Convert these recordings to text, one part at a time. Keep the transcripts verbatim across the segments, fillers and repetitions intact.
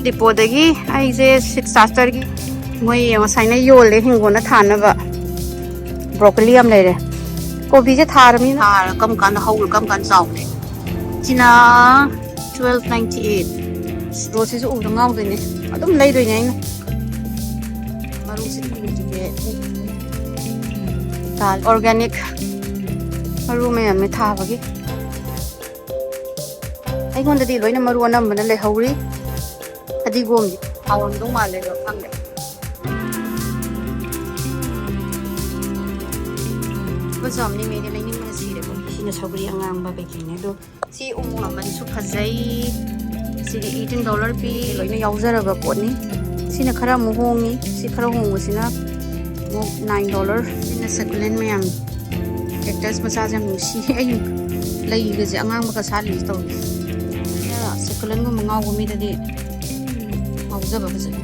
ꯗꯤꯄꯣꯗꯒꯤ ꯑꯩꯁꯦ ꯁꯤꯠ ꯁꯥꯁꯇꯔꯒꯤ ꯃꯣꯏ ꯉꯁꯥꯏꯅ ꯌꯣꯜꯂꯦ ꯍꯤꯡꯒꯣꯜꯗ ꯊꯥꯅꯕ꯫ ꯕ꯭ꯔꯣꯀꯣꯂꯤ ꯌꯥꯝ ꯂꯩꯔꯦ꯫ ꯀꯣꯕꯤꯁꯦ ꯊꯥꯔꯕꯅꯤꯅ ꯊꯥꯔ ꯀꯔꯝ ꯀꯥꯟꯗ ꯍꯧꯔ ꯀꯔꯝ ꯀꯥꯟꯗ ꯆꯥꯎꯅꯤ? ꯁꯤꯅ twelve ninety eight꯫ ꯔꯣꯁꯁꯤꯁꯨ ꯎꯕꯗ ꯉꯥꯎꯗꯣꯏꯅꯦ꯫ ꯑꯗꯨꯝ ꯂꯩꯗꯣꯏꯅꯦ ꯑꯩꯅ꯫ ꯃꯔꯨꯁꯤ ꯊꯤꯕꯁꯦ organic ꯃꯔꯨ ꯃꯌꯥꯝꯅꯦ ꯊꯥꯕꯒꯤ꯫ ꯑꯩꯉꯣꯟꯗꯗꯤ ꯂꯣꯏꯅ ꯃꯔꯨ ꯑꯅꯝꯕꯅ ꯂꯩꯍꯧꯔꯤ꯫ ꯐꯗꯤꯒꯣꯝꯗꯤ ꯍꯥꯎꯔꯝꯗꯧ ꯃꯥꯜꯂꯦ ꯑꯗꯣ ꯈꯪꯗꯦ꯫ ꯂꯨꯄꯥ ꯆꯥꯝꯃꯅꯤ ꯃꯤꯗꯤ ꯂꯩꯅꯤꯡꯕꯅ ꯁꯤꯔꯦꯀꯣ꯫ ꯁꯤꯅ ꯁꯧꯒ꯭ꯔꯤ ꯑꯉꯥꯡꯕ ꯀꯩꯀꯩꯅꯦ ꯑꯗꯣ꯫ ꯁꯤ ꯎꯃꯣꯔꯣꯛ ꯃꯃꯜꯁꯨ ꯐꯖꯩ꯫ ꯁꯤꯗꯤ eighteen dollar ꯄꯤ꯫ ꯂꯣꯏꯅ ꯌꯥꯎꯖꯔꯕ ꯄꯣꯠꯅꯤ꯫ ꯁꯤꯅ ꯈꯔ ꯑꯃꯨꯛ ꯍꯣꯡꯉꯤ꯫ ꯁꯤ ꯈꯔ ꯍꯣꯡꯕꯁꯤꯅ ꯑꯃꯨꯛ nine dollar꯫ ꯁꯤꯅ succulent ꯃꯌꯥꯝ꯫ Cactus ꯃꯆꯥꯁꯦ ꯌꯥꯝ ꯅꯨꯡꯁꯤ꯫ ꯑꯩ ꯂꯩꯒꯁꯦ ꯑꯉꯥꯡꯕꯒ ꯁꯥꯠꯂꯤꯁꯦ ꯇꯧꯔꯤꯁꯦ꯫ ꯁꯤꯅ succulentꯒꯨꯝꯕ ꯉꯥꯎꯕ ꯃꯤꯗꯗꯤ ꯉꯥꯎꯖꯕ ꯐꯖꯅ꯫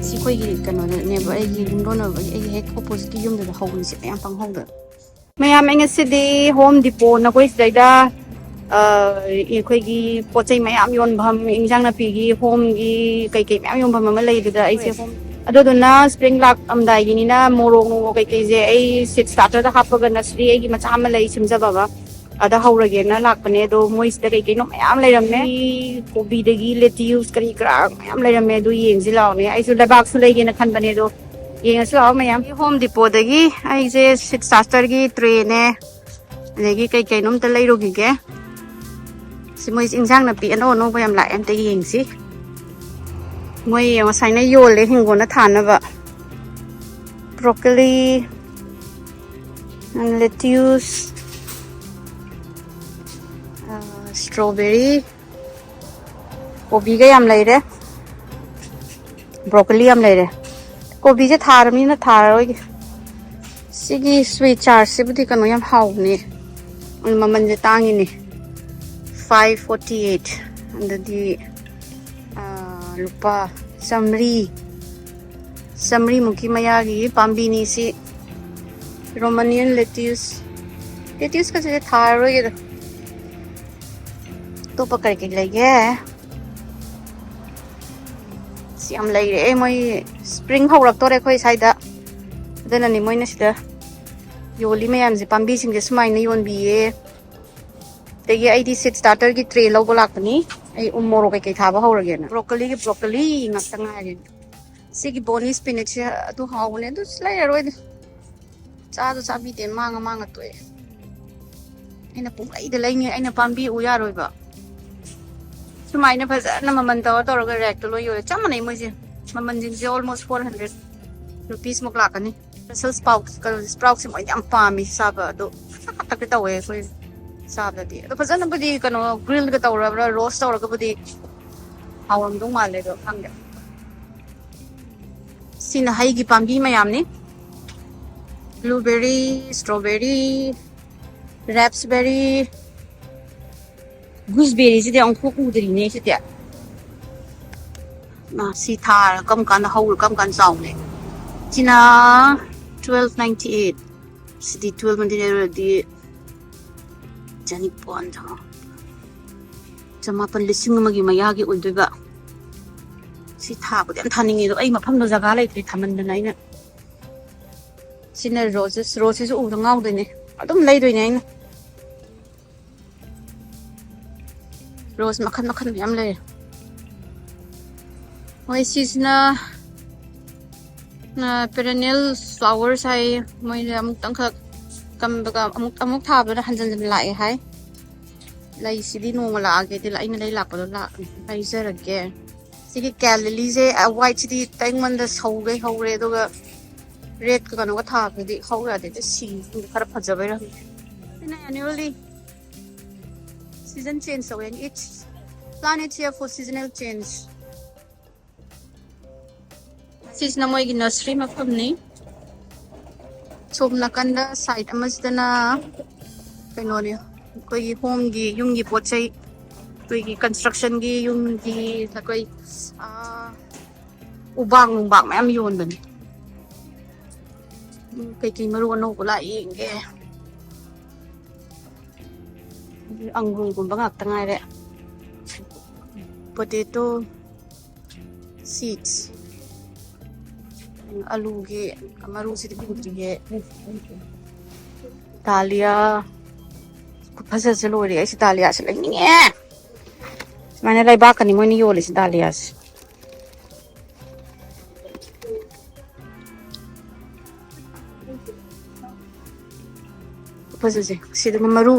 ꯁꯤ ꯑꯩꯈꯣꯏꯒꯤ ꯀꯩꯅꯣꯗꯅꯦꯕ, ꯑꯩꯒꯤ ꯌꯨꯝꯂꯣꯟꯅꯕꯒꯤ, ꯑꯩꯒꯤ ꯍꯦꯛ oppositeꯀꯤ ꯌꯨꯝꯗꯨꯗ ꯍꯧꯕꯅꯤ꯫ ꯁꯤ ꯃꯌꯥꯝ ꯄꯪꯍꯧꯗꯅ꯫ ꯃꯌꯥꯝ, ꯑꯩ ꯉꯁꯤꯗꯤ Home Depot ꯅꯈꯣꯏ ꯁꯤꯗꯩꯗ, ꯑ, ꯑꯩꯈꯣꯏꯒꯤ ꯄꯣꯠ ꯆꯩ ꯃꯌꯥꯝ ꯌꯣꯟꯐꯝ, ꯏꯟꯖꯥꯡ ꯅꯥꯄꯤꯒꯤ, homeꯒꯤ ꯀꯩꯀꯩ ꯃꯌꯥꯝ ꯌꯣꯟꯐꯝ ꯑꯃ ꯂꯩꯕꯗꯨꯗ ꯑꯩꯁꯦ home, ꯑꯗꯨꯗꯨꯅ spring ꯂꯥꯛꯑꯝꯗꯥꯏꯒꯤꯅꯤꯅ ꯃꯣꯔꯣꯛ ꯅꯨꯡꯃꯣꯛ ꯀꯩꯀꯩꯁꯦ ꯑꯩ seed starterꯗ ꯍꯥꯞꯄꯒ nursery ꯑꯩꯒꯤ ꯃꯆꯥ ꯑꯃ ꯂꯩ ꯁꯦꯝꯖꯕ ꯑꯃ, ꯑꯗ ꯍꯧꯔꯒꯦꯅ ꯂꯥꯛꯄꯅꯦ꯫ ꯑꯗꯣ ꯃꯣꯏꯁꯤꯗ ꯀꯩ ꯀꯩꯅꯣ ꯃꯌꯥꯝ ꯂꯩꯔꯝꯃꯦ꯫ ꯀꯣꯕꯤꯗꯒꯤ lettuce ꯀꯔꯤ ꯀꯔꯥ ꯃꯌꯥꯝ ꯂꯩꯔꯝꯃꯦ꯫ ꯑꯗꯨ ꯌꯦꯡꯁꯤ ꯂꯥꯛꯑꯣꯅꯦ꯫ ꯑꯩꯁꯨ ꯂꯩꯕꯥꯛꯁꯨ ꯂꯩꯒꯦꯅ ꯈꯟꯕꯅꯦ꯫ ꯑꯗꯣ ꯌꯦꯡꯉꯁꯤ ꯂꯥꯛꯑꯣ ꯃꯌꯥꯝ꯫ Home Depotꯗꯒꯤ ꯑꯩꯁꯦ seed starterꯒꯤ trayꯅꯦ, ꯑꯗꯒꯤ ꯀꯩ ꯀꯩꯅꯣ ꯑꯝꯇ ꯂꯩꯔꯨꯈꯤꯒꯦ꯫ ꯁꯤ ꯃꯣꯏ ꯏꯟꯖꯥꯡ ꯅꯥꯄꯤ ꯑꯅꯧ ꯑꯅꯧꯕ ꯌꯥꯝ ꯂꯥꯛꯑꯦ, ꯑꯝꯇ ꯌꯦꯡꯁꯤ꯫ ꯃꯣꯏ ꯉꯁꯥꯏꯅ ꯌꯣꯜꯂꯦ ꯍꯤꯡꯒꯣꯜꯗ ꯊꯥꯅꯕ꯫ Broccoli, lettuce, strawberry, ꯀꯣꯕꯤꯒ ꯌꯥꯝ ꯂꯩꯔꯦ꯫ Broccoli ꯌꯥꯝ ꯂꯩꯔꯦ꯫ ꯀꯣꯕꯤꯁꯦ ꯊꯥꯔꯕꯅꯤꯅ ꯊꯥꯔꯔꯣꯏꯒꯦ꯫ ꯁꯤꯒꯤ sweet charꯁꯤꯕꯨꯗꯤ ꯀꯩꯅꯣ ꯌꯥꯝ ꯍꯥꯎꯕꯅꯦ꯫ ꯃꯃꯜꯁꯦ ꯇꯥꯡꯉꯤꯅꯦ꯫ Five forty eight꯫ ꯑꯗꯨꯗꯤ, ꯑꯥ, ꯂꯨꯄꯥ ꯆꯥꯝꯃꯔꯤ, ꯆꯥꯝꯃꯔꯤꯃꯨꯛꯀꯤ ꯃꯌꯥꯒꯤ ꯄꯥꯝꯕꯤꯅꯤ ꯁꯤ꯫ Romanian lettuce꯫ Lettuceꯀꯁꯦ ꯊꯥꯔꯔꯣꯏꯒꯦꯗ꯫ ꯑꯇꯣꯞꯄ ꯀꯔꯤ ꯀꯔꯤ ꯂꯩꯒꯦ? ꯌꯥꯝ ꯂꯩꯔꯦ ꯃꯣꯏ꯫ ꯁ꯭ꯄ꯭ꯔꯤꯡ ꯍꯧꯔꯛꯇꯣꯔꯦ ꯑꯩꯈꯣꯏ ꯁ꯭ꯋꯥꯏꯗ꯫ ꯑꯗꯨꯅꯅꯤ ꯃꯣꯏꯅ ꯁꯤꯗ ꯌꯣꯜꯂꯤ ꯃꯌꯥꯝꯁꯦ꯫ ꯄꯥꯝꯕꯤꯁꯤꯡꯁꯦ ꯁꯨꯃꯥꯏꯅ ꯌꯣꯟꯕꯤꯌꯦ꯫ ꯑꯗꯒꯤ ꯑꯩꯗꯤ ꯁꯤꯠ ꯁ꯭ꯇꯥꯔꯇꯔꯒꯤ ꯇ꯭ꯔꯦ ꯂꯧꯕ ꯂꯥꯛꯄꯅꯤ꯫ ꯑꯩ ꯎ ꯃꯣꯔꯣꯛ ꯀꯩꯀꯩ ꯊꯥꯕ ꯍꯧꯔꯒꯦꯅ꯫ ꯕ꯭ꯔꯣꯀꯣꯂꯤꯒꯤ ꯕ꯭ꯔꯣꯀꯣꯂꯤ ꯉꯥꯛꯇ ꯉꯥꯏꯔꯦ꯫ ꯁꯤꯒꯤ ꯕꯣꯅꯤ ꯁ꯭ꯄꯤꯅꯤꯆꯁꯦ ꯑꯗꯨ ꯍꯥꯎꯕꯅꯦ, ꯑꯗꯨ ꯂꯩꯔꯔꯣꯏꯗ꯫ ꯆꯥꯁꯨ ꯆꯥꯕꯤꯗꯦ, ꯃꯥꯡꯉ ꯃꯥꯡꯉ ꯇꯣꯛꯑꯦ꯫ ꯑꯩꯅ ꯄꯨꯡꯂꯩꯗ ꯂꯩꯅꯤ, ꯑꯩꯅ ꯄꯥꯝꯕꯤ ꯎ ꯌꯥꯔꯣꯏꯕ꯫ ꯁꯨꯃꯥꯏꯅ ꯐꯖꯅ ꯃꯃꯜ ꯇꯧꯔ ꯇꯧꯔꯒ ꯔꯦꯛꯇ ꯂꯣꯏ ꯌꯣꯜꯂꯦ꯫ ꯆꯞ ꯃꯥꯟꯅꯩ ꯃꯣꯏꯁꯦ꯫ ꯃꯃꯜꯁꯤꯡꯁꯦ almost four hundred rupees ꯃꯨꯛ ꯂꯥꯛꯀꯅꯤ꯫ ꯕ꯭ꯔꯁꯦꯜꯁ ꯁ꯭ꯄ꯭ꯔꯥꯎꯠ, ꯀꯩꯅꯣ, ꯁ꯭ꯄ꯭ꯔꯥꯎꯠꯁꯦ ꯃꯣꯏꯗꯤ ꯌꯥꯝ ꯄꯥꯝꯃꯤ ꯆꯥꯕ, ꯑꯗꯣ ꯈꯇꯛ ꯈꯇꯛꯇꯤ ꯇꯧꯋꯦ ꯑꯩꯈꯣꯏ ꯆꯥꯕꯗꯗꯤ꯫ ꯑꯗꯣ ꯐꯖꯅꯕꯨꯗꯤ ꯀꯩꯅꯣ ꯒ꯭ꯔꯤꯜꯒ ꯇꯧꯔꯕ꯭ꯔꯥ, ꯔꯣꯁ ꯇꯧꯔꯒꯕꯨꯗꯤ ꯍꯥꯎꯔꯝꯗꯧ ꯃꯥꯜꯂꯦ, ꯑꯗꯣ ꯈꯪꯗꯦ꯫ ꯁꯤꯅ ꯍꯩꯒꯤ ꯄꯥꯝꯕꯤ ꯃꯌꯥꯝꯅꯤ꯫ ꯕ꯭ꯂꯨꯕꯦꯔꯤ, ꯁ꯭ꯇ꯭ꯔꯣꯕꯦꯔꯤ, ꯔꯦꯞꯁꯕꯦꯔꯤ, ꯒꯨꯁꯕꯦꯔꯤꯁꯤꯗꯤ ꯑꯃꯨꯛꯐꯥꯎ ꯎꯗ꯭ꯔꯤꯅꯦ ꯁꯤꯗꯤ꯫ ꯃꯥ ꯁꯤ ꯊꯥꯔ ꯀꯔꯝ ꯀꯥꯟꯗ ꯍꯧꯔ ꯀꯔꯝ ꯀꯥꯟꯗ ꯆꯥꯎꯅꯤ? ꯁꯤꯅ twelve ninety eight꯫ ꯁꯤꯗꯤ twelve ninety eight ꯑꯣꯏꯔꯗꯤ ꯆꯅꯤꯄꯥꯟ, ꯆꯃꯥꯄꯟ, ꯂꯤꯁꯤꯡ ꯑꯃꯒꯤ ꯃꯌꯥꯒꯤ ꯑꯣꯏꯗꯣꯏꯕ꯫ ꯁꯤ ꯊꯥꯕꯗꯤ ꯌꯥꯝ ꯊꯥꯅꯤꯡꯉꯦ, ꯑꯗꯣ ꯑꯩ ꯃꯐꯝꯗꯣ ꯖꯒꯥ ꯂꯩꯇ꯭ꯔꯦ ꯊꯥꯃꯟꯗꯅ ꯑꯩꯅ꯫ ꯁꯤꯅ ꯔꯣꯁꯦꯁ, ꯔꯣꯁꯁꯤꯁꯨ ꯎꯕꯗ ꯉꯥꯎꯗꯣꯏꯅꯦ, ꯑꯗꯨꯝ ꯂꯩꯗꯣꯏꯅꯦ ꯑꯩꯅ꯫ ꯔꯣꯁ ꯃꯈꯜ ꯃꯈꯜ ꯃꯌꯥꯝ ꯂꯩꯔꯦ꯫ ꯃꯣꯏ ꯁꯤꯁꯤꯅ, ꯑ, perennial flowers ꯍꯥꯏꯌꯦ꯫ ꯃꯣꯏꯅ ꯑꯃꯨꯛꯇꯪꯈꯛ ꯀꯝꯕꯒ ꯑꯃꯨꯛ, ꯑꯃꯨꯛ ꯊꯥꯕꯗ ꯍꯟꯖꯟ ꯍꯟꯖꯟ ꯂꯥꯛꯑꯦ ꯍꯥꯏ꯫ ꯂꯩꯁꯤꯗꯤ ꯅꯣꯡꯃ ꯂꯥꯛꯑꯒꯦ, ꯑꯗꯨ ꯑꯩꯅ ꯂꯩ ꯂꯥꯛꯄꯗꯣ ꯂꯥꯛ-, ꯂꯩꯖꯔꯒꯦ꯫ ꯁꯤꯒꯤ ꯀꯦꯜ ꯂꯤꯂꯤꯁꯦ, ꯑ, white ꯁꯤꯗꯤ ꯇꯥꯏꯉꯣꯟꯗ ꯁꯧꯒꯩ ꯍꯧꯔꯦ, ꯑꯗꯨꯒ red ꯀ ꯀꯩꯅꯣꯒ ꯊꯥꯕꯗꯤ ꯍꯧ ꯌꯥꯗꯦ꯫ ꯁꯤ ꯈꯔ ꯐꯖꯕꯩꯔ ꯈꯪꯗꯦ꯫ ꯁꯤꯅ annually season change ꯇꯧꯋꯦ, and each plant is here for seasonal change. ꯁꯤꯁꯤꯅ ꯃꯣꯏꯒꯤ nursery ꯃꯐꯝꯅꯤ꯫ ꯁꯣꯝ ꯅꯥꯀꯟꯗ side ꯑꯃꯁꯤꯗꯅ ꯀꯩꯅꯣꯅꯦ, ꯑꯩꯈꯣꯏꯒꯤ home ꯒꯤ, ꯌꯨꯝꯒꯤ ꯄꯣꯠ ꯆꯩ, ꯑꯩꯈꯣꯏꯒꯤ construction ꯒꯤ, ꯌꯨꯝꯒꯤ, ꯑꯩꯈꯣꯏ, ꯑꯥ, ꯎꯕꯥꯛ ꯅꯨꯡꯕꯥꯛ ꯃꯌꯥꯝ ꯌꯣꯟꯕꯅꯦ꯫ ꯎꯝ, ꯀꯩꯀꯩ ꯃꯔꯨ ꯑꯅꯧꯕ ꯂꯥꯛꯏ ꯌꯦꯡꯒꯦ꯫ ꯑꯪꯒꯨꯔꯒꯨꯝꯕ ꯉꯥꯛꯇ ꯉꯥꯏꯔꯦ꯫ Potato, Seeds. ꯑꯂꯨꯒꯤ ꯃꯔꯨꯁꯤꯗꯤ ꯄꯨꯗ꯭ꯔꯤꯌꯦ꯫ ꯗꯥꯂꯤꯌꯥ ꯈꯨꯐꯖꯁꯦ ꯂꯣꯏꯔꯦ꯫ ꯑꯩꯁꯦ ꯗꯥꯂꯤꯌꯥꯁꯦ ꯂꯩꯅꯤꯡꯉꯦ꯫ ꯁꯨꯃꯥꯏꯅ ꯂꯩꯕꯥꯛꯀꯅꯤ ꯃꯣꯏꯅ ꯌꯣꯜꯂꯤꯁꯦ ꯗꯥꯂꯤꯌꯥꯁꯦ꯫ ꯐꯖꯁꯦ ꯁꯤꯗꯅ ꯃꯔꯨ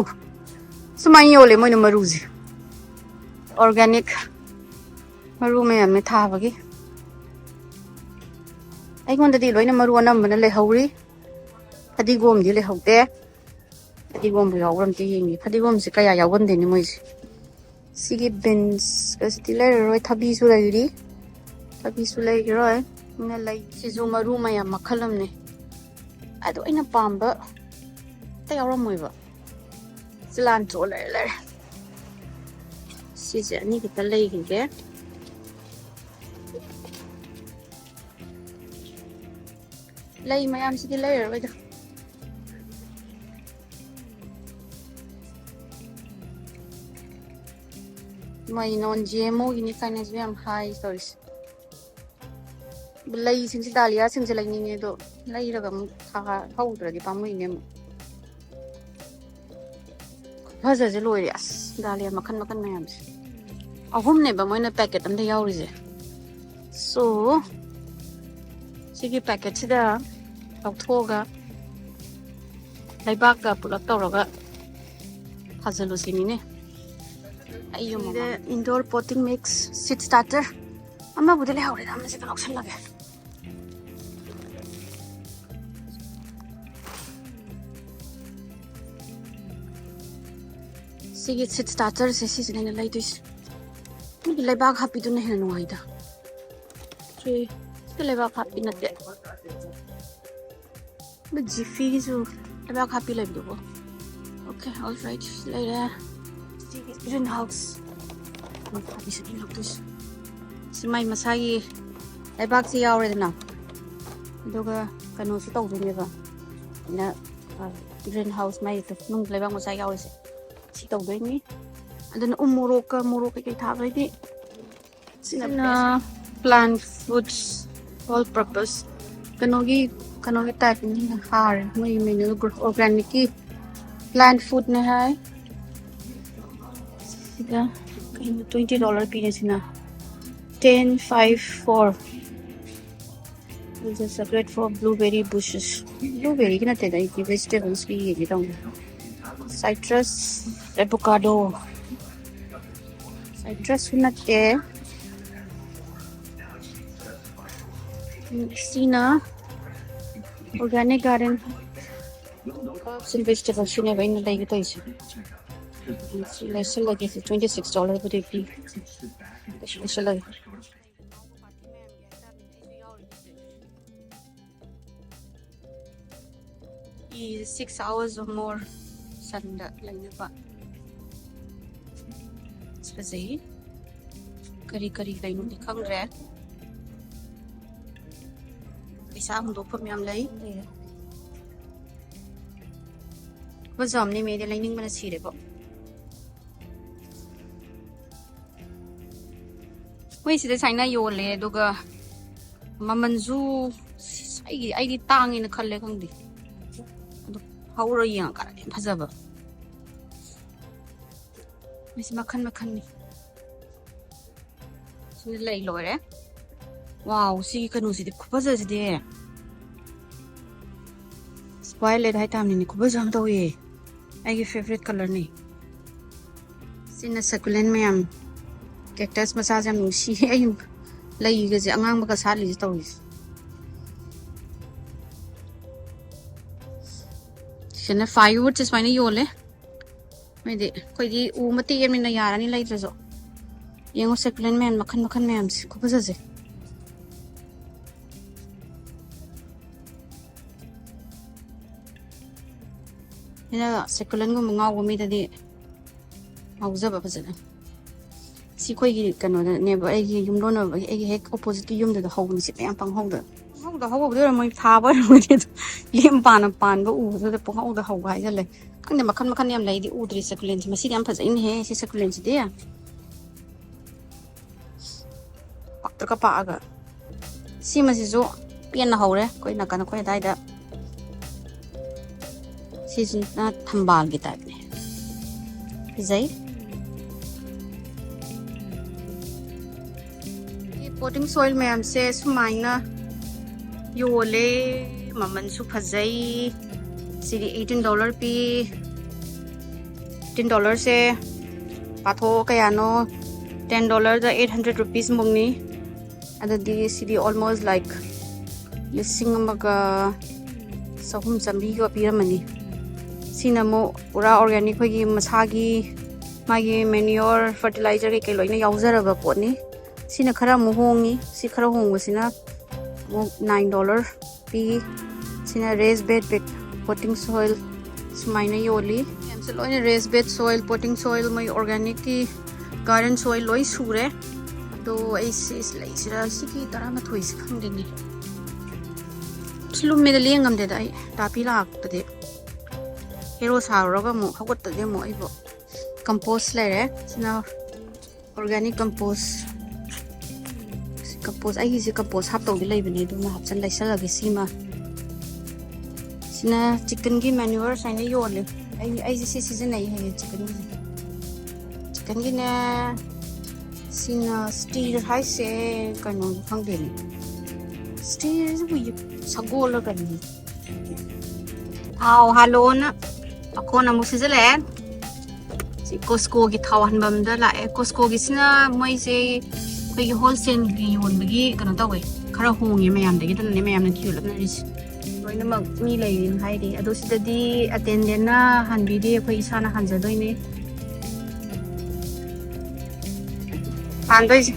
ꯁꯨꯃꯥꯏꯅ ꯌꯣꯜꯂꯦ ꯃꯣꯏꯅ ꯃꯔꯨꯁꯦ꯫ Organic ꯃꯔꯨ ꯃꯌꯥꯝꯅꯦ ꯊꯥꯕꯒꯤ꯫ ꯑꯩꯉꯣꯟꯗꯗꯤ ꯂꯣꯏꯅ ꯃꯔꯨ ꯑꯅꯝꯕꯅ ꯂꯩꯍꯧꯔꯤ꯫ ꯐꯗꯤꯒꯣꯝꯗꯤ ꯂꯩꯍꯧꯗꯦ꯫ ꯐꯗꯤꯒꯣꯝꯕꯨ ꯌꯥꯎꯕ꯭ꯔꯥ ꯑꯝꯇ ꯌꯦꯡꯒꯦ꯫ ꯐꯗꯤꯒꯣꯝꯁꯦ ꯀꯌꯥ ꯌꯥꯎꯒꯟꯗꯦꯅꯦ ꯃꯣꯏꯁꯦ꯫ ꯁꯤꯒꯤ ꯕꯤꯟꯁꯀꯁꯤꯗꯤ ꯂꯩꯔꯔꯣꯏ꯫ ꯊꯕꯤꯁꯨ ꯂꯩꯔꯤ꯫ ꯊꯕꯤꯁꯨ ꯂꯩꯈꯤꯔꯣꯏ꯫ ꯅ ꯂꯩ꯫ ꯁꯤꯁꯨ ꯃꯔꯨ ꯃꯌꯥꯝ ꯃꯈꯜ ꯑꯃꯅꯦ꯫ ꯑꯗꯣ ꯑꯩꯅ ꯄꯥꯝꯕ ꯑꯝꯇ ꯌꯥꯎꯔꯝꯃꯣꯏꯕ꯫ ꯆꯤꯂꯥꯟ ꯆꯣ ꯂꯩꯔꯦ, ꯂꯩꯔꯦ꯫ ꯁꯤꯁꯦ ꯑꯅꯤ ꯈꯛꯇ ꯂꯩꯈꯤꯒꯦ꯫ ꯂꯩ ꯃꯌꯥꯝꯁꯤꯗꯤ ꯂꯩꯔꯔꯣꯏꯗ꯫ ꯃꯩ ꯅꯣꯟ ꯖꯤ ꯑꯦꯝ ꯑꯣꯒꯤꯅꯤ ꯀꯥꯏꯅꯁꯨ ꯌꯥꯝ ꯍꯥꯏ ꯇꯧꯔꯤꯁꯦ꯫ ꯂꯩꯁꯤꯡꯁꯦ, ꯗꯥꯂꯤꯌꯥꯁꯤꯡꯁꯦ ꯂꯩꯅꯤꯡꯉꯦ, ꯑꯗꯣ ꯂꯩꯔꯒ ꯑꯃꯨꯛ ꯊꯥ-, ꯍꯧꯗ꯭ꯔꯗꯤ ꯄꯥꯝꯃꯨꯏꯅꯦ ꯑꯃꯨꯛ꯫ ꯐꯖꯁꯦ ꯂꯣꯏꯔꯦ꯫ ꯑꯁ, ꯗꯥꯂꯤꯌꯥ ꯃꯈꯜ ꯃꯈꯜ ꯃꯌꯥꯝꯁꯦ꯫ ꯑꯍꯨꯝꯅꯦꯕ ꯃꯣꯏꯅ ꯄꯦꯀꯦꯠ ꯑꯝꯗ ꯌꯥꯎꯔꯤꯁꯦ꯫ So, ꯁꯤꯒꯤ ꯄꯦꯀꯦꯠꯁꯤꯗ ꯂꯧꯊꯣꯛꯑꯒ ꯂꯩꯕꯥꯛꯀ ꯄꯨꯂꯞ ꯇꯧꯔꯒ ꯊꯥꯖꯤꯜꯂꯨꯁꯤꯅꯤꯅꯦ꯫ ꯑꯩ ꯌꯨꯝ ꯁꯤꯗ ꯃꯃꯥꯡꯗ indoor potting mix seed starter ꯑꯃꯕꯨꯗꯤ ꯂꯩꯍꯧꯔꯦꯗ, ꯑꯃꯁꯤꯗ ꯂꯧꯁꯜꯂꯒꯦ꯫ ꯁꯤꯒꯤ seed starterꯁꯦ ꯁꯤꯁꯤꯅ ꯑꯩꯅ ꯂꯩꯗꯣꯏꯁꯦ꯫ ꯃꯤꯒꯤ ꯂꯩꯕꯥꯛ ꯍꯥꯞꯄꯤꯗꯨꯅ ꯍꯦꯟꯅ ꯅꯨꯡꯉꯥꯏꯗ꯫ ꯁꯤ, ꯁꯤ ꯂꯩꯕꯥꯛ ꯍꯥꯞꯄꯤ ꯅꯠꯇꯦ꯫ ꯑꯗꯨ ꯖꯤꯐꯤꯒꯤꯁꯨ ꯂꯩꯕꯥꯛ ꯍꯥꯞꯄꯤ ꯂꯩꯕꯗꯨꯕꯨ꯫ Okay, alright, ꯂꯩꯔꯦ꯫ ꯁꯤꯒꯤ green house꯫ ꯍꯥꯞꯄꯤꯁꯤꯗꯤ ꯂꯧꯗꯣꯏꯁꯦ꯫ ꯁꯤ ꯃꯥꯏ ꯃꯁꯥꯒꯤ ꯂꯩꯕꯥꯛꯁꯤ ꯌꯥꯎꯔꯦꯗꯅ꯫ ꯑꯗꯨꯒ ꯀꯩꯅꯣꯁꯨ ꯇꯧꯗꯣꯏꯅꯦꯕ꯫ ꯑꯩꯅ, ꯑ, green house ꯃꯥꯏ ꯅꯨꯡ ꯂꯩꯕꯥꯛ ꯃꯆꯥ ꯌꯥꯎꯔꯤꯁꯦ꯫ ꯁꯤ ꯇꯧꯗꯣꯏꯅꯤ꯫ ꯑꯗꯨꯅ ꯎ ꯃꯣꯔꯣꯛꯀ ꯃꯣꯔꯣꯛ ꯀꯩꯀꯩ ꯊꯥꯕꯩꯗꯤ ꯁꯤꯅ ꯁꯤꯅ best꯫ Plant foods, all purpose. ꯀꯩꯅꯣꯒꯤ ꯀꯩꯅꯣꯒꯤ ꯇꯥꯏꯞꯅꯤ, ꯍꯥꯔ ꯃꯣꯏ ꯃꯦꯅꯨ ꯑꯣꯔꯒꯥꯅꯤꯛꯀꯤ ꯄ꯭ꯂꯥꯟ ꯐꯨꯗꯅꯦ ꯍꯥꯏ꯫ ꯁꯤꯗ ꯀꯩꯅꯣ twenty dollar ꯄꯤꯔꯦ ꯁꯤꯅ, ten five four. This is separate for blueberry bushes. Blueberryꯒꯤ ꯅꯠꯇꯦꯗ, ꯑꯩꯗꯤ vegetablesꯀꯤ ꯌꯦꯡꯒꯦ ꯇꯧꯅꯤ꯫ Citrus, avocado. Citrusꯁꯨ ꯅꯠꯇꯦ꯫ ꯁꯤꯅ organic garden herbs and vegetables ꯁꯤꯅꯦꯕ ꯑꯩꯅ ꯂꯩꯒꯦ ꯇꯧꯔꯤꯁꯦ꯫ ꯁꯤ ꯂꯩꯁꯜꯂꯒꯦ꯫ ꯁꯤ twenty six dollarꯕꯨꯗꯤ ꯄꯤ꯫ ꯂꯩꯁꯜꯂꯒꯦ꯫ ꯁꯤꯛꯁ ꯑꯋꯥꯔꯁ ꯑꯣꯔ ꯃꯣꯔ ꯁꯟꯗ ꯂꯩꯅꯕ꯫ ꯐꯖꯩ꯫ ꯀꯔꯤ ꯀꯔꯤ ꯂꯩꯅꯣꯗꯤ ꯈꯪꯗ꯭ꯔꯦ꯫ ꯄꯩꯁꯥ ꯍꯨꯟꯗꯣꯛꯐꯝ ꯌꯥꯝ ꯂꯩ꯫ ꯐꯖꯕꯅꯦ ꯃꯤꯗꯤ, ꯂꯩꯅꯤꯡꯕꯅ ꯁꯤꯔꯦꯕꯣ꯫ ꯃꯣꯏ ꯁꯤꯗ ꯁꯨꯃꯥꯏꯅ ꯌꯣꯜꯂꯦ, ꯑꯗꯨꯒ ꯃꯃꯜꯁꯨ ꯑꯩꯒꯤ, ꯑꯩꯗꯤ ꯇꯥꯡꯉꯦꯅ ꯈꯜꯂꯦ, ꯈꯪꯗꯦ꯫ ꯑꯗꯨ ꯍꯧꯔ ꯌꯦꯡꯉꯀꯥꯟꯗ ꯌꯥꯝ ꯐꯖꯕ꯫ ꯃꯁꯤ ꯃꯈꯜ ꯃꯈꯜꯅꯤ꯫ ꯁꯤꯗ ꯂꯩ ꯂꯣꯏꯔꯦ꯫ ꯋꯥꯎ, ꯁꯤꯒꯤ ꯀꯩꯅꯣꯁꯤꯗꯤ ꯈꯨꯐꯖꯁꯤꯗꯤ꯫ Violet ꯍꯥꯏꯇꯥꯕꯅꯤꯅꯦ, ꯈꯨꯐꯖ ꯑꯃ ꯇꯧꯋꯦ꯫ ꯑꯩꯒꯤ favourite colourꯅꯤ꯫ ꯁꯤꯅ succulent ꯃꯌꯥꯝ꯫ Cactus ꯃꯆꯥꯁꯦ ꯌꯥꯝ ꯅꯨꯡꯁꯤꯌꯦ꯫ ꯑꯩ ꯂꯩꯒꯁꯦ ꯑꯉꯥꯡꯕꯒ ꯁꯥꯠꯂꯤꯁꯦ ꯇꯧꯔꯤꯁꯦ꯫ ꯁꯤꯅ firewoodꯁꯦ ꯁꯨꯃꯥꯏꯅ ꯌꯣꯜꯂꯦ꯫ ꯍꯥꯏꯗꯤ ꯑꯩꯈꯣꯏꯗꯤ ꯎ ꯃꯇꯦꯛ ꯑꯃꯅꯤꯅ ꯌꯥꯔꯅꯤ ꯂꯩꯗ꯭ꯔꯁꯨ꯫ ꯌꯦꯡꯉꯣ, succulent ꯃꯌꯥꯝ, ꯃꯈꯜ ꯃꯈꯜ ꯃꯌꯥꯝꯁꯦ ꯈꯨꯐꯖꯁꯦ꯫ ꯑꯩꯅ succulentꯒꯨꯝꯕ ꯉꯥꯎꯕ ꯃꯤꯗꯗꯤ ꯉꯥꯎꯖꯕ ꯐꯖꯅ꯫ ꯁꯤ ꯑꯩꯈꯣꯏꯒꯤ ꯀꯩꯅꯣꯗꯅꯦꯕ, ꯑꯩꯒꯤ ꯌꯨꯝꯂꯣꯟꯅꯕꯒꯤ, ꯑꯩꯒꯤ ꯍꯦꯛ oppositeꯀꯤ ꯌꯨꯝꯗꯨꯗ ꯍꯧꯕꯅꯤ꯫ ꯁꯤ ꯃꯌꯥꯝ ꯄꯪꯍꯧꯗ, ꯄꯪꯍꯧꯗ ꯍꯧꯕꯗꯤ ꯑꯣꯏꯔꯝꯃꯣꯏ, ꯊꯥꯕ ꯑꯣꯏꯔꯝꯃꯣꯏ꯫ ꯑꯗꯨ ꯂꯦꯝ ꯄꯥꯅ ꯄꯥꯟꯕ ꯎꯕꯗꯨꯗ ꯄꯪꯍꯧꯗ ꯍꯧꯕ ꯍꯥꯏꯖꯜꯂꯦ꯫ ꯈꯪꯗꯦ, ꯃꯈꯜ ꯃꯈꯜ ꯌꯥꯝ ꯂꯩ꯫ ꯑꯩꯗꯤ ꯎꯗ꯭ꯔꯤ succulentꯁꯦ꯫ ꯃꯁꯤꯗꯤ ꯌꯥꯝ ꯐꯖꯩꯅꯦꯍꯦ, ꯁꯤ succulentꯁꯤꯗꯤ꯫ ꯄꯥꯛꯇ꯭ꯔꯒ ꯄꯥꯛꯑꯒ꯫ ꯁꯤꯃꯁꯤꯁꯨ ꯄꯦꯟꯅ ꯍꯧꯔꯦ ꯑꯩꯈꯣꯏ ꯅꯥꯀꯟ ꯑꯩꯈꯣꯏ ꯑꯗꯥꯏꯗ꯫ ꯁꯤꯁꯤꯅ ꯊꯝꯕꯥꯜꯒꯤ typeꯅꯦ꯫ ꯐꯖꯩ꯫ Potting soil ꯃꯌꯥꯝꯁꯦ ꯁꯨꯃꯥꯏꯅ ꯌꯣꯜꯂꯦ꯫ ꯃꯃꯜꯁꯨ ꯐꯖꯩ꯫ ꯁꯤꯗꯤ eighteen dollar ꯄꯤ꯫ Eighteen dollarꯁꯦ ꯄꯥꯊꯣꯛꯑꯣ ꯀꯌꯥꯅꯣ? Ten dollarꯗ eight hundred rupees ꯃꯨꯛꯅꯤ꯫ ꯑꯗꯨꯗꯤ ꯁꯤꯗꯤ almost like ꯂꯤꯁꯤꯡ ꯑꯃꯒ ꯆꯍꯨꯝ ꯆꯥꯝꯃꯔꯤꯒ ꯄꯤꯔꯝꯃꯅꯤ꯫ ꯁꯤꯅ ꯑꯃꯨꯛ ꯄꯨꯔꯥ organic ꯑꯩꯈꯣꯏꯒꯤ ꯃꯁꯥꯒꯤ ꯃꯥꯒꯤ manure, fertilizer ꯀꯩꯀꯩ ꯂꯣꯏꯅ ꯌꯥꯎꯖꯔꯕ ꯄꯣꯠꯅꯤ꯫ ꯁꯤꯅ ꯈꯔ ꯑꯃꯨꯛ ꯍꯣꯡꯉꯤ꯫ ꯁꯤ ꯈꯔ ꯍꯣꯡꯕꯁꯤꯅ ꯑꯃꯨꯛ nine dollar ꯄꯤ꯫ ꯁꯤꯅ raised bed, bed potting soil ꯁꯨꯃꯥꯏꯅ ꯌꯣꯜꯂꯤ꯫ ꯃꯌꯥꯝꯁꯦ ꯂꯣꯏꯅ raised bed soil, potting soil, ꯃꯣꯏ organicꯀꯤ garden soil ꯂꯣꯏ ꯁꯨꯔꯦ꯫ ꯑꯗꯣ ꯑꯩꯁꯦ ꯂꯩꯁꯤꯔꯥ, ꯁꯤꯒꯤ ꯇꯔꯥꯃꯥꯊꯣꯏꯁꯦ ꯈꯪꯗꯦꯅꯦ꯫ ꯁꯤ ꯂꯨꯝꯃꯦꯗ, ꯂꯦꯡꯉꯝꯗꯦꯗ ꯑꯩ꯫ ꯇꯥꯄꯤ ꯂꯥꯛꯄꯗꯤ hero ꯁꯥꯔꯨꯔꯒ ꯑꯃꯨꯛ ꯍꯧꯒꯠꯇꯗꯤ ꯑꯃꯨꯛ ꯑꯩꯕꯨ꯫ Compost ꯂꯩꯔꯦ꯫ ꯁꯤꯅ organic compost꯫ Compost, ꯑꯩꯒꯤꯁꯦ compost ꯍꯥꯞꯇꯧꯗꯤ ꯂꯩꯕꯅꯦ, ꯑꯗꯨꯅ ꯍꯥꯞꯆꯤꯟ ꯂꯩꯁꯜꯂꯒꯦ ꯁꯤꯃ꯫ ꯁꯤꯅ chickenꯒꯤ manure ꯁꯨꯃꯥꯏꯅ ꯌꯣꯜꯂꯦ꯫ ꯑꯩ, ꯑꯩꯁꯦ ꯁꯤ ꯁꯤꯖꯤꯟꯅꯩ ꯍꯦꯛ ꯍꯦꯛ chickenꯒꯤꯁꯦ꯫ Chickenꯒꯤꯅꯦ꯫ ꯁꯤꯅ steer ꯍꯥꯏꯁꯦ ꯀꯩꯅꯣ ꯈꯪꯗꯦꯅꯦ꯫ Steerꯁꯤꯕꯨ ꯁꯒꯣꯜꯂ ꯀꯩꯅꯣ? ꯊꯥꯎ ꯍꯥꯜꯂꯣꯅ ꯃꯈꯣꯟ ꯑꯃꯨꯛ ꯁꯤꯖꯤꯜꯂꯛꯑꯦ꯫ ꯁꯤ Costcoꯒꯤ ꯊꯥꯎ ꯍꯟꯐꯝꯗ ꯂꯥꯛꯑꯦ꯫ Costcoꯒꯤꯁꯤꯅ ꯃꯣꯏꯁꯦ ꯑꯩꯈꯣꯏꯒꯤ wholesaleꯒꯤ ꯌꯣꯟꯕꯒꯤ ꯀꯩꯅꯣ ꯇꯧꯋꯦ, ꯈꯔ ꯍꯣꯡꯉꯦ ꯃꯌꯥꯝꯗꯒꯤ, ꯑꯗꯨꯅꯅꯦ ꯃꯌꯥꯝꯅ ꯊꯤꯌꯨ ꯂꯞꯅꯔꯤꯁꯦ꯫ ꯂꯣꯏꯅꯃꯛ ꯃꯤ ꯂꯩꯔꯦꯅ ꯍꯥꯏꯔꯤ꯫ ꯑꯗꯣ ꯁꯤꯗꯗꯤ attendantꯅ ꯍꯟꯕꯤꯗꯦ, ꯑꯩꯈꯣꯏ ꯏꯁꯥꯅ ꯍꯟꯖꯗꯣꯏꯅꯦ꯫ ꯍꯥꯟꯗꯣꯏꯁꯦ꯫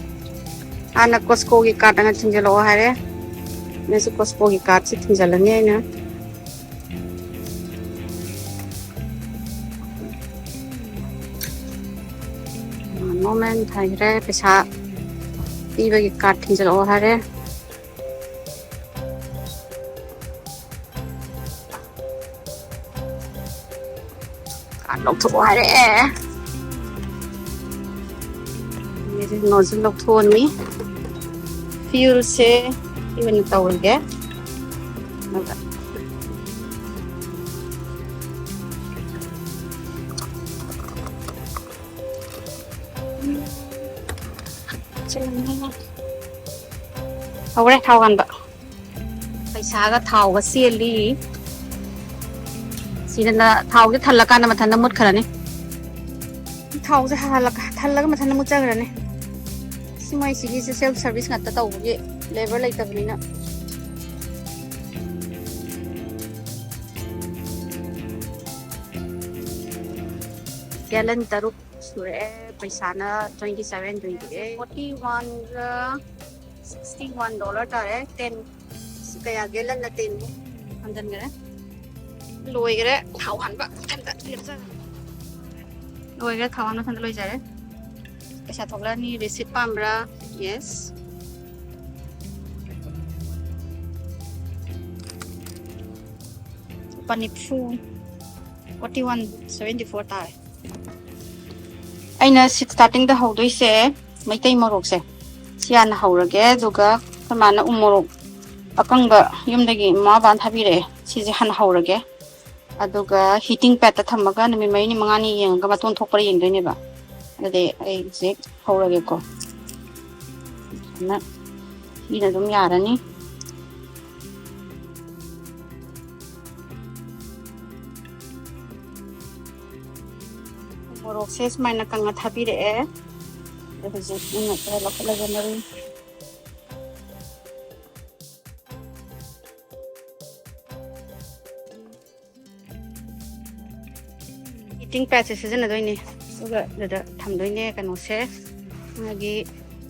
ꯍꯥꯟꯅ Costcoꯒꯤ card ꯑꯃ ꯊꯤꯡꯖꯤꯜꯂꯛꯑꯣ ꯍꯥꯏꯔꯦ꯫ ꯅꯪꯁꯨ Costcoꯒꯤ cardꯁꯦ ꯊꯤꯡꯖꯤꯜꯂꯅꯤ ꯑꯩꯅ꯫ Moment ꯍꯥꯏꯈ꯭ꯔꯦ꯫ ꯄꯩꯁꯥ ꯄꯤꯕꯒꯤ card ꯊꯤꯡꯖꯤꯜꯂꯛꯑꯣ ꯍꯥꯏꯔꯦ꯫ Card ꯂꯧꯊꯣꯛꯑꯣ ꯍꯥꯏꯔꯛꯑꯦ꯫ ꯅꯣꯠꯁꯦ ꯂꯧꯊꯣꯛꯑꯅꯤ꯫ ꯄꯤꯜꯁꯦ ꯁꯤ ꯑꯣꯏꯅ ꯇꯧꯔꯒꯦ꯫ ꯑꯗꯨꯒ ꯍꯧꯔꯦ ꯊꯥꯎ ꯍꯥꯟꯕ꯫ ꯄꯩꯁꯥꯒ ꯊꯥꯎꯒ ꯆꯦꯜꯂꯤ꯫ ꯁꯤꯗꯅ ꯊꯥꯎꯁꯦ ꯊꯜꯂꯀꯥꯟꯗ ꯃꯊꯟꯇ ꯃꯨꯠꯈ꯭ꯔꯅꯤ꯫ ꯊꯥꯎꯁꯦ ꯍꯥꯜꯂꯒ ꯊꯜꯂꯒ ꯃꯊꯟꯇ ꯃꯨꯠꯆꯈ꯭ꯔꯅꯤ꯫ ꯁꯤ ꯃꯣꯏ ꯁꯤꯒꯤꯁꯦ self service ꯉꯥꯛꯇ ꯇꯧꯕꯒꯤ, ꯂꯦꯕꯔ ꯂꯩꯇꯕꯅꯤꯅ꯫ ꯒꯦꯂꯟ ꯇꯔꯨꯛ ꯁꯨꯔꯛꯑꯦ꯫ ꯄꯩꯁꯥꯅ twenty seven, twenty eight, forty one ꯒ sixty one dollar ꯇꯥꯔꯦ꯫ Ten ꯀꯌꯥ ꯒꯦꯂꯟꯅ ten ꯍꯟꯖꯟꯈ꯭ꯔꯦ꯫ ꯂꯣꯏꯈ꯭ꯔꯦ ꯊꯥꯎ ꯍꯥꯟꯕ ꯃꯊꯟꯇ ꯂꯦꯞꯆꯈ꯭ꯔꯦ꯫ ꯂꯣꯏꯈ꯭ꯔꯦ ꯊꯥꯎ ꯍꯥꯟꯕ ꯃꯊꯟꯇ ꯂꯣꯏꯖꯔꯦ꯫ ꯄꯩꯁꯥ ꯊꯣꯛꯂꯛꯑꯅꯤ꯫ ꯔꯤꯁꯤꯠ ꯄꯥꯝꯕ꯭ꯔꯥ? Yes꯫ ꯂꯨꯄꯥ ꯅꯤꯐꯨ꯫ Forty one seventy four ꯇꯥꯔꯦ꯫ ꯑꯩꯅ ꯁꯤꯛꯁ ꯊꯥꯔꯇꯤꯗ ꯍꯧꯗꯣꯏꯁꯦ ꯃꯩꯇꯩ ꯃꯣꯔꯣꯛꯁꯦ ꯁꯤ ꯍꯥꯟꯅ ꯍꯧꯔꯒꯦ꯫ ꯑꯗꯨꯒ ꯑꯩꯈꯣꯏ ꯃꯥꯅ ꯎ ꯃꯣꯔꯣꯛ ꯑꯀꯪꯕ ꯌꯨꯝꯗꯒꯤ ꯃꯃꯥ ꯕꯕꯥꯅ ꯊꯥꯕꯤꯔꯛꯑꯦ, ꯁꯤꯁꯦ ꯍꯥꯟꯅ ꯍꯧꯔꯒꯦ꯫ ꯑꯗꯨꯒ ꯍꯤꯇꯤꯡ ꯄꯦꯠꯇ ꯊꯝꯃꯒ ꯅꯨꯃꯤꯠ ꯃꯔꯤꯅꯤ ꯃꯉꯥꯅꯤ ꯌꯦꯡꯉꯒ ꯃꯇꯣꯟ ꯊꯣꯛꯄ꯭ꯔꯥ ꯌꯦꯡꯗꯣꯏꯅꯦꯕ꯫ ꯑꯗꯨꯗꯤ ꯑꯩ ꯍꯧꯖꯤꯛ ꯍꯧꯔꯒꯦꯀꯣ꯫ ꯁꯨꯃꯥꯏꯅ ꯁꯤꯅ ꯑꯗꯨꯝ ꯌꯥꯔꯅꯤ꯫ ꯃꯣꯔꯣꯛꯁꯦ ꯁꯨꯃꯥꯏꯅ ꯀꯪꯅ ꯊꯥꯕꯤꯔꯛꯑꯦ꯫ ꯑꯗꯣ ꯍꯧꯖꯤꯛ ꯑꯩꯅ ꯈꯔ ꯂꯧꯈꯠꯂꯒ ꯃꯔꯨ ꯍꯤꯇꯤꯡ ꯄꯦꯠꯁꯦ ꯁꯤꯖꯤꯟꯅꯗꯣꯏꯅꯦ꯫ ꯑꯗꯨꯒ ꯑꯗꯨꯗ ꯊꯝꯗꯣꯏꯅꯦ ꯀꯩꯅꯣꯁꯦ, ꯃꯥꯒꯤ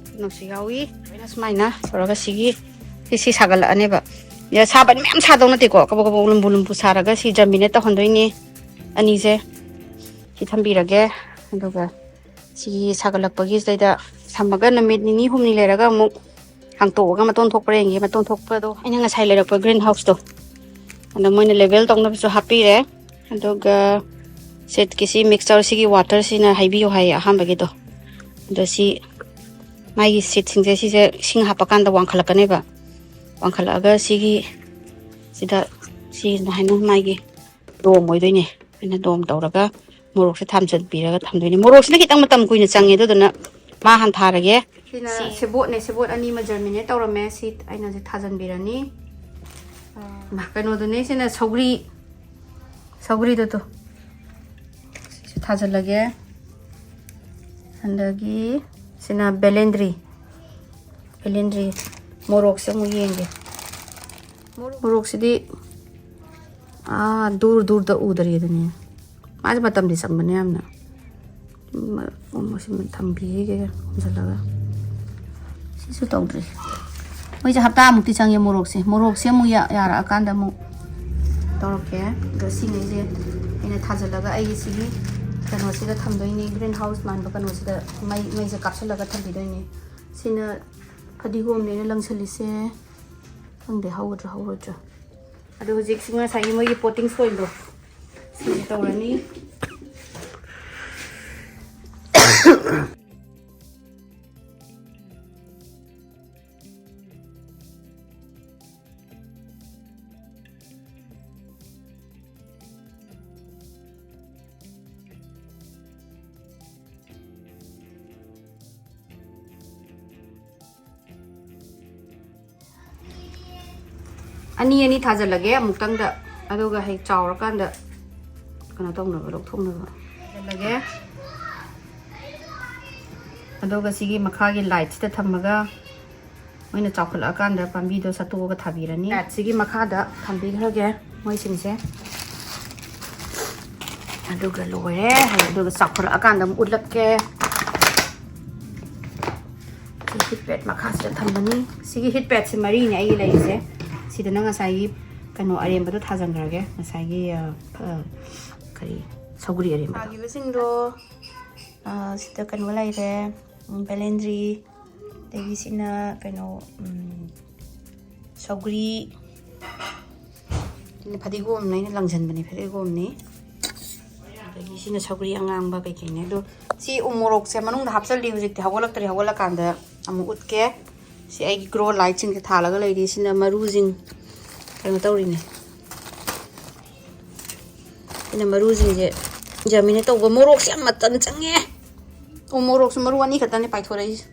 ꯀꯩꯅꯣꯁꯨ ꯌꯥꯎꯏ꯫ ꯂꯣꯏꯅ ꯁꯨꯃꯥꯏꯅ ꯇꯧꯔꯒ ꯁꯤꯒꯤ ꯁꯤ, ꯁꯤ ꯁꯥꯒꯠꯂꯛꯑꯅꯦꯕ꯫ ꯁꯥꯕꯗꯤ ꯃꯌꯥꯝ ꯁꯥꯗꯧ ꯅꯠꯇꯦꯀꯣ, ꯀꯕꯣꯛ ꯀꯕꯣꯛ ꯂꯨꯝꯕꯨ ꯂꯨꯝꯕꯨ ꯁꯥꯔꯒ ꯁꯤ ꯖꯔꯃꯤꯅꯦꯠ ꯇꯧꯍꯟꯗꯣꯏꯅꯦ ꯑꯅꯤꯁꯦ꯫ ꯁꯤ ꯊꯝꯕꯤꯔꯒꯦ꯫ ꯑꯗꯨꯒ ꯁꯤ ꯁꯥꯒꯠꯂꯛꯄꯒꯤꯁꯤꯗꯩꯗ ꯊꯝꯃꯒ ꯅꯨꯃꯤꯠ ꯅꯤꯅꯤ ꯍꯨꯝꯅꯤ ꯂꯩꯔꯒ ꯑꯃꯨꯛ ꯍꯥꯡꯇꯣꯛꯑꯒ ꯃꯇꯣꯟ ꯊꯣꯛꯄ꯭ꯔꯥ ꯌꯦꯡꯒꯦ꯫ ꯃꯇꯣꯟ ꯊꯣꯛꯄꯗꯣ ꯑꯩꯅ ꯉꯁꯥꯏ ꯂꯩꯔꯛꯄ green houseꯇꯣ, ꯑꯗꯣ ꯃꯣꯏꯅ level ꯇꯧꯅꯕꯁꯨ ꯍꯥꯞꯄꯤꯔꯦ꯫ ꯑꯗꯨꯒ ꯁꯤꯠꯀꯤ ꯁꯤ mixture ꯁꯤꯒꯤ waterꯁꯤꯅ ꯍꯩꯕꯤꯌꯨ ꯍꯥꯏꯌꯦ ꯑꯍꯥꯟꯕꯒꯤꯗꯣ꯫ ꯑꯗꯣ ꯁꯤ ꯃꯥꯒꯤ ꯁꯤꯠꯁꯤꯡꯁꯦ ꯁꯤꯁꯦ ꯏꯁꯤꯡ ꯍꯥꯞꯄꯀꯥꯟꯗ ꯋꯥꯡꯈꯠꯂꯛꯀꯅꯦꯕ꯫ ꯋꯥꯡꯈꯠꯂꯛꯑꯒ ꯁꯤꯒꯤ ꯁꯤꯗ ꯁꯤꯅ ꯍꯥꯏꯅ ꯃꯥꯒꯤ ꯗꯣꯝ ꯑꯣꯏꯗꯣꯏꯅꯦ꯫ ꯑꯩꯅ ꯗꯣꯝ ꯇꯧꯔꯒ ꯃꯣꯔꯣꯛꯁꯦ ꯊꯝꯖꯤꯟꯕꯤꯔꯒ ꯊꯝꯗꯣꯏꯅꯦ꯫ ꯃꯣꯔꯣꯛꯁꯤꯅ ꯈꯤꯇꯪ ꯃꯇꯝ ꯀꯨꯏꯅ ꯆꯪꯉꯦ, ꯑꯗꯨꯗꯨꯅ ꯃꯥ ꯍꯥꯟꯅ ꯊꯥꯔꯒꯦ꯫ ꯁꯤꯅ ꯁꯤ ꯁꯦꯕꯣꯠꯅꯦ, ꯁꯦꯕꯣꯠ ꯑꯅꯤ ꯑꯃ ꯖꯔꯃꯤꯅꯦꯠ ꯇꯧꯔꯝꯃꯦ꯫ ꯁꯤ ꯑꯩꯅ ꯍꯧꯖꯤꯛ ꯊꯥꯖꯟꯕꯤꯔꯅꯤ꯫ ꯃꯥ, ꯀꯩꯅꯣꯗꯨꯅꯦ ꯁꯤꯅ ꯁꯧꯒ꯭ꯔꯤ, ꯁꯧꯒ꯭ꯔꯤꯗꯣ ꯇꯨ꯫ ꯁꯤꯁꯨ ꯊꯥꯖꯤꯜꯂꯒꯦ꯫ ꯑꯗꯒꯤ ꯁꯤꯅ ꯕꯦꯂꯦꯟꯗ꯭ꯔꯤ, ꯕꯦꯂꯦꯟꯗ꯭ꯔꯤ꯫ ꯃꯣꯔꯣꯛꯁꯦ ꯑꯃꯨꯛ ꯌꯦꯡꯒꯦ꯫ ꯃꯣꯔꯣꯛꯁꯤꯗꯤ ꯑꯥ ꯗꯨꯔ ꯗꯨꯔꯗ ꯎꯗ꯭ꯔꯦꯗꯨꯅꯦ꯫ ꯃꯥꯁꯦ ꯃꯇꯝꯗꯤ ꯆꯪꯕꯅꯦ ꯌꯥꯝꯅ꯫ ꯃ-, ꯃꯁꯤ ꯊꯝꯕꯤꯔꯤꯒꯦ ꯍꯨꯝꯖꯤꯜꯂꯒ꯫ ꯁꯤꯁꯨ ꯇꯧꯗ꯭ꯔꯤ꯫ ꯃꯣꯏꯁꯦ ꯍꯞꯇꯥꯃꯨꯛꯇꯤ ꯆꯪꯉꯦ ꯃꯣꯔꯣꯛꯁꯦ꯫ ꯃꯣꯔꯣꯛꯁꯦ ꯑꯃꯨꯛ ꯌꯥ-, ꯌꯥꯔꯛꯑꯀꯥꯟꯗ ꯑꯃꯨꯛ ꯇꯧꯔꯛꯀꯦ꯫ ꯑꯗꯣ ꯁꯤꯉꯩꯁꯦ ꯑꯩꯅ ꯊꯥꯖꯤꯜꯂꯒ ꯑꯩꯒꯤ ꯁꯤꯒꯤ ꯀꯩꯅꯣꯁꯤꯗ ꯊꯝꯗꯣꯏꯅꯤ, ꯒ꯭ꯔꯤꯟ ꯍꯥꯎꯁ ꯃꯥꯟꯕ ꯀꯩꯅꯣꯁꯤꯗ ꯃꯩ, ꯃꯩꯁꯦ ꯀꯥꯞꯁꯤꯜꯂꯒ ꯊꯝꯕꯤꯗꯣꯏꯅꯤ꯫ ꯁꯤꯅ ꯐꯗꯤꯒꯣꯝꯅꯦꯅ ꯂꯪꯁꯤꯜꯂꯤꯁꯦ꯫ ꯈꯪꯗꯦ ꯍꯧꯒꯗ꯭ꯔꯥ ꯍꯧꯔꯣꯏꯗ꯭ꯔꯥ꯫ ꯑꯗꯣ ꯍꯧꯖꯤꯛꯁꯤ ꯉꯁꯥꯏꯒꯤ ꯃꯣꯏꯒꯤ ꯄꯣꯇꯤꯡ ꯁꯣꯏꯜꯗꯣ ꯁꯤꯁꯦ ꯇꯧꯔꯅꯤ꯫ ꯑꯅꯤ ꯑꯅꯤ ꯊꯥꯖꯤꯜꯂꯒꯦ ꯑꯃꯨꯛꯇꯪꯗ, ꯑꯗꯨꯒ ꯍꯦꯛ ꯆꯥꯎꯔꯀꯥꯟꯗ ꯀꯩꯅꯣ ꯇꯧꯅꯕ, ꯂꯧꯊꯣꯛꯅꯕ ꯊꯥꯖꯤꯜꯂꯒꯦ꯫ ꯑꯗꯨꯒ ꯁꯤꯒꯤ ꯃꯈꯥꯒꯤ ꯂꯥꯏꯠꯁꯤꯗ ꯊꯝꯃꯒ ꯃꯣꯏꯅ ꯆꯥꯎꯈꯠꯂꯛꯑꯀꯥꯟꯗ ꯄꯥꯝꯕꯤꯗꯣ ꯁꯠꯇꯣꯛꯑꯒ ꯊꯥꯕꯤꯔꯅꯤ꯫ ꯂꯥꯏꯠꯁꯤꯒꯤ ꯃꯈꯥꯗ ꯊꯝꯕꯤꯈ꯭ꯔꯒꯦ ꯃꯣꯏꯁꯤꯡꯁꯦ꯫ ꯑꯗꯨꯒ ꯂꯣꯏꯔꯦ꯫ ꯑꯗꯨꯒ ꯆꯥꯎꯈꯠꯂꯛꯑꯀꯥꯟꯗ ꯑꯃꯨꯛ ꯎꯠꯂꯛꯀꯦ꯫ ꯁꯤ ꯍꯤꯠ ꯄꯦꯠ ꯃꯈꯥꯁꯤꯗ ꯊꯝꯕꯅꯤ꯫ ꯁꯤꯒꯤ ꯍꯤꯠ ꯄꯦꯠꯁꯦ ꯃꯔꯤꯅꯦ ꯑꯩꯒꯤ ꯂꯩꯔꯤꯁꯦ꯫ ꯁꯤꯗꯅ ꯉꯁꯥꯏꯒꯤ ꯀꯩꯅꯣ ꯑꯔꯦꯝꯕꯗꯣ ꯊꯥꯖꯤꯟꯈ꯭ꯔꯒꯦ꯫ ꯉꯁꯥꯏꯒꯤ, ꯑ, ꯑ, ꯀꯔꯤ, ꯁꯧꯒ꯭ꯔꯤ ꯑꯔꯦꯝꯕꯗꯣ꯫ ꯊꯥꯈꯤꯕꯁꯤꯡꯗꯣ, ꯑ, ꯁꯤꯗ ꯀꯩꯅꯣ ꯂꯩꯔꯦ, ꯎꯝ, ꯕꯦꯂꯦꯟꯗ꯭ꯔꯤ, ꯑꯗꯒꯤ ꯁꯤꯅ ꯀꯩꯅꯣ, ꯎꯝ, ꯁꯧꯒ꯭ꯔꯤ, ꯁꯤꯅ ꯐꯗꯤꯒꯣꯝꯅ ꯑꯩꯅ ꯂꯪꯁꯤꯟꯕꯅꯤ, ꯐꯗꯤꯒꯣꯝꯅꯤ꯫ ꯑꯗꯒꯤ ꯁꯤꯅ ꯁꯧꯒ꯭ꯔꯤ ꯑꯉꯥꯡꯕ ꯀꯩꯀꯩꯅꯦ꯫ ꯑꯗꯣ ꯁꯤ ꯎ ꯃꯣꯔꯣꯛꯁꯦ ꯃꯅꯨꯡꯗ ꯍꯥꯞꯆꯜꯂꯤ, ꯍꯧꯖꯤꯛꯇꯤ ꯍꯧꯒꯠꯂꯛꯇ꯭ꯔꯤ, ꯍꯧꯒꯠꯂꯀꯥꯟꯗ ꯑꯃꯨꯛ ꯎꯠꯀꯦ꯫ ꯁꯤ ꯑꯩꯒꯤ ꯒ꯭ꯔꯣ ꯂꯥꯏꯠꯁꯤꯡꯁꯦ ꯊꯥꯜꯂꯒ ꯂꯩꯔꯤ꯫ ꯁꯤꯅ ꯃꯔꯨꯁꯤꯡ ꯀꯩꯅꯣ ꯇꯧꯔꯤꯅꯦ꯫ ꯁꯤꯅ ꯃꯔꯨꯁꯤꯡꯁꯦ ꯖꯔꯃꯤꯅꯦꯠ ꯇꯧꯕ꯫ ꯃꯣꯔꯣꯛꯁꯦ ꯌꯥꯝ ꯃꯇꯝ ꯆꯪꯉꯦ꯫ ꯎ ꯃꯣꯔꯣꯛꯁꯨ ꯃꯔꯨ ꯑꯅꯤ ꯈꯛꯇꯅꯦ ꯄꯥꯏꯊꯣꯔꯛꯏꯁꯦ꯫